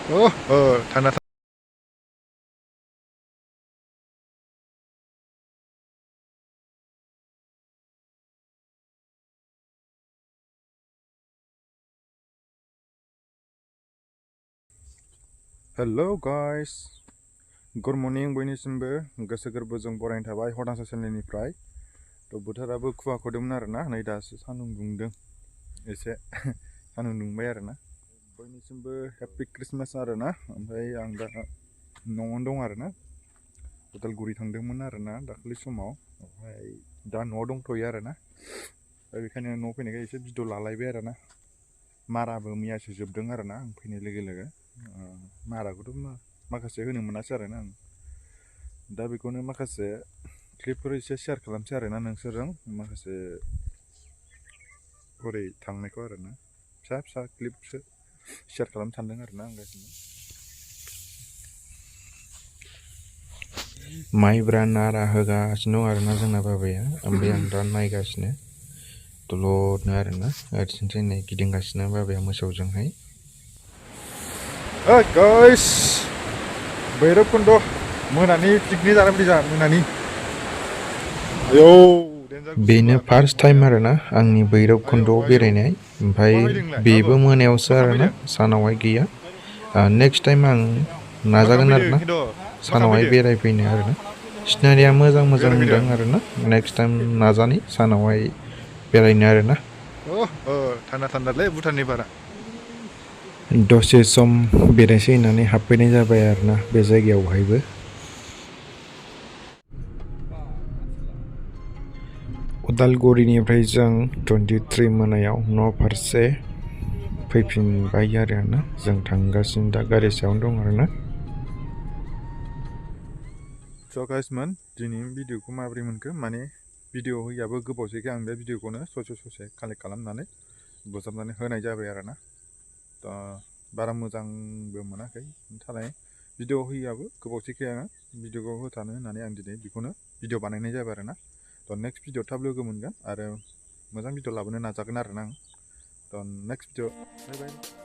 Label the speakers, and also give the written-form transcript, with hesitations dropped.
Speaker 1: थान्दा hello guys good morning बयनिसिमबो गोसो गोरबोजों बरायनाय थाबाय हदांसा चेनेलनिफ्राय थ' बोथोराबो खुवा खुदोंमोन आरोना नै दासो सान्दुं दुंदों एसे सान्दुं दुंबाय आरोना बयनिसिमबो हेपि क्रिसमास आरोना ओमफ्राय आं दा न'आवनो दं आरोना उदालगुरि थांदोंमोन आरोना दाखालि समाव ओमफ्राय दा न'आव दंथ'यो आरोना दा बेखायनो न'आव फैनायखाय एसे भिडिअ लालायबाय आरोना माराबो मैयासो जोबदों आरोना आं फैनाय लोगो लोगो माराखौथ' माखासे होनो मोनासै आरोना आं दा बेखौनो माखासे क्लिपफोर एसे शेयार खालामसै आरोना नोंसोरजों माखासे हरै थांनायखौ आरोना फिसा फिसा क्लिपसो शेयार खालामनो सानदों आरोना आं गासिनो माइब्रा नारा होगासिनो दं आरोना जोंना बाबाया ओमफ्राय आं दा नायगासिनो दलदनो आरोना ओरैथिंजाय नै गिदिंगासिनो बाबाया मोसौजोंहाय गाइस भैरबकुंड मोनानि पिकनिक जानो फैजा मोनानि बेनो फार्स्ट टाइम आरोना आंनि भैरबकुंडआव बेरायनाय ओमफ्राय बेबो मोनायावसो आरोना सानावहाय गैया नेक्स्ट टाइम आं नाजागोन आरोना सानावहाय बेरायफैनो आरोना सिनारिया मोजां मोजां नुदों आरोना नेक्स्ट टाइम नाजानि सानावहाय बेरायनो आरोना थान्दा थान्दालै भुटाननि बारा दसे सम बेरायसै होननानै हाबफैनाय जाबाय आरोना बे जायगायावहायबो उदालगुरिनिफ्राय जों 23 मोनायाव न' फारसे फैफिनबाय आरोना जों थांगासिनो दा गारि सायावनो दं आरोना स' गाइसमोन दिनैनि भिडिअखौ माबोरै मोनखो माने भिडिअ होयाबो गोबावसैखाय आं बे भिडिअखौनो ससे कालेक्ट खालामनानै बोजाबनानै होनाय जाबाय आरोना दा बारा मोजांबो मोनाखै थानाय भिडिअ होयाबो गोबावसैखाय आङो भिडिअखौ होथानो होननानै आं दिनै बेखौनो भिडिअ बानायनाय जाबाय आरोना थ' नेक्स्ट भिडिअ थाब लोगो मोनगोन आरो मोजां भिडिअ लाबोनो नाजागोन आरोना आं थ' नेक्स्ट भिडिअ बाय बाय